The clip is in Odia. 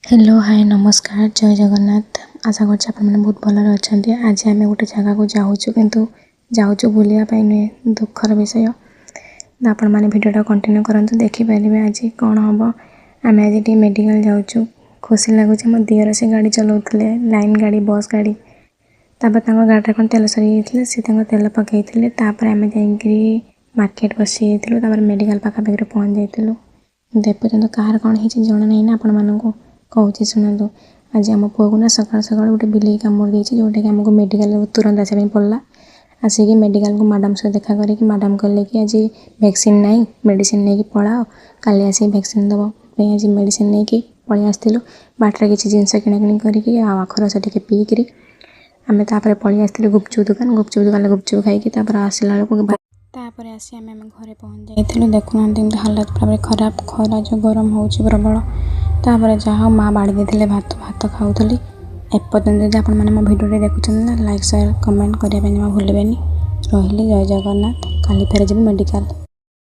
ହ୍ୟାଲୋ, ହାଏ, ନମସ୍କାର, ଜୟ ଜଗନ୍ନାଥ। ଆଶା କରୁଛି ଆପଣମାନେ ବହୁତ ଭଲରେ ଅଛନ୍ତି। ଆଜି ଆମେ ଗୋଟେ ଜାଗାକୁ ଯାଉଛୁ, କିନ୍ତୁ ଯାଉଛୁ ବୁଲିବା ପାଇଁ ନୁହେଁ, ଦୁଃଖର ବିଷୟ। ଆପଣମାନେ ଭିଡ଼ିଓଟା କଣ୍ଟିନ୍ୟୁ କରନ୍ତୁ, ଦେଖିପାରିବେ ଆଜି କ'ଣ ହେବ। ଆମେ ଆଜି ଟିକେ ମେଡ଼ିକାଲ ଯାଉଛୁ। ଖୁସି ଲାଗୁଛି। ମୋ ଦିଅର ସେ ଗାଡ଼ି ଚଲାଉଥିଲେ, ଲାଇନ୍ ଗାଡ଼ି, ବସ୍ ଗାଡ଼ି। ତାପରେ ତାଙ୍କ ଗାଡ଼ିରେ କ'ଣ ତେଲ ସରିଯାଇଥିଲା, ସେ ତାଙ୍କ ତେଲ ପକାଇଥିଲେ। ତାପରେ ଆମେ ଯାଇକିରି ମାର୍କେଟ ବସି ଯାଇଥିଲୁ। ତାପରେ ମେଡ଼ିକାଲ ପାଖାପାଖିରେ ପହଞ୍ଚି ଯାଇଥିଲୁ। କିନ୍ତୁ ଏପର୍ଯ୍ୟନ୍ତ କାହାର କ'ଣ ହେଇଛି ଜଣା ନାହିଁ ନା। ଆପଣମାନଙ୍କୁ କହୁଛି, ଶୁଣନ୍ତୁ। ଆଜି ଆମ ପୁଅକୁ ନା ସକାଳୁ ସକାଳୁ ଗୋଟେ ବିଲେଇ କାମୁଡ଼ି ଦେଇଛି, ଯେଉଁଟାକି ଆମକୁ ମେଡ଼ିକାଲ ତୁରନ୍ତ ଆସିବା ପାଇଁ ପଡ଼ିଲା। ଆସିକି ମେଡ଼ିକାଲକୁ ମ୍ୟାଡ଼ାମ୍ ସହିତ ଦେଖା କରିକି ମ୍ୟାଡ଼ାମ୍ କହିଲେ କି ଆଜି ଭ୍ୟାକ୍ସିନ୍ ନାହିଁ, ମେଡ଼ିସିନ୍ ନେଇକି ପଳାଅ, କାଲି ଆସିକି ଭ୍ୟାକ୍ସିନ୍ ଦେବ ପାଇଁ। ଆଜି ମେଡ଼ିସିନ୍ ନେଇକି ପଳେଇ ଆସିଥିଲୁ। ବାଟରେ କିଛି ଜିନିଷ କିଣାକିଣି କରିକି ଆଉ ଆଖୁ ରସ ଟିକେ ପିଇକିରି ଆମେ ତାପରେ ପଳେଇ ଆସିଥିଲୁ ଗୁପଚୁପ୍ ଦୋକାନ। ଗୁପଚୁପ୍ ଦୋକାନରେ ଗୁପଚୁପ୍ ଖାଇକି ତାପରେ ଆସିଲା ବେଳକୁ, ତାପରେ ଆସି ଆମେ ଆମ ଘରେ ପହଞ୍ଚି ଯାଇଥିଲୁ। ଦେଖୁନାହାନ୍ତି, ଏମିତି ହାଲତ ପୁରା ଖରାପ। ଖରା ଯେଉଁ ଗରମ ହେଉଛି ପ୍ରବଳ। ତାପରେ ଯାହା ହଉ ମା ବାଢ଼ି ଦେଇଥିଲେ ଭାତ, ଭାତ ଖାଉଥିଲି। ଏପର୍ଯ୍ୟନ୍ତ ଯଦି ଆପଣମାନେ ମୋ ଭିଡ଼ିଓଟି ଦେଖୁଛନ୍ତି ନା, ଲାଇକ୍, ସେୟାର, କମେଣ୍ଟ କରିବା ପାଇଁ ଜମା ଭୁଲିବେନି। ରହିଲି, ଜୟ ଜଗନ୍ନାଥ। କାଲି ଫେରେ ଯିବୁ ମେଡ଼ିକାଲ।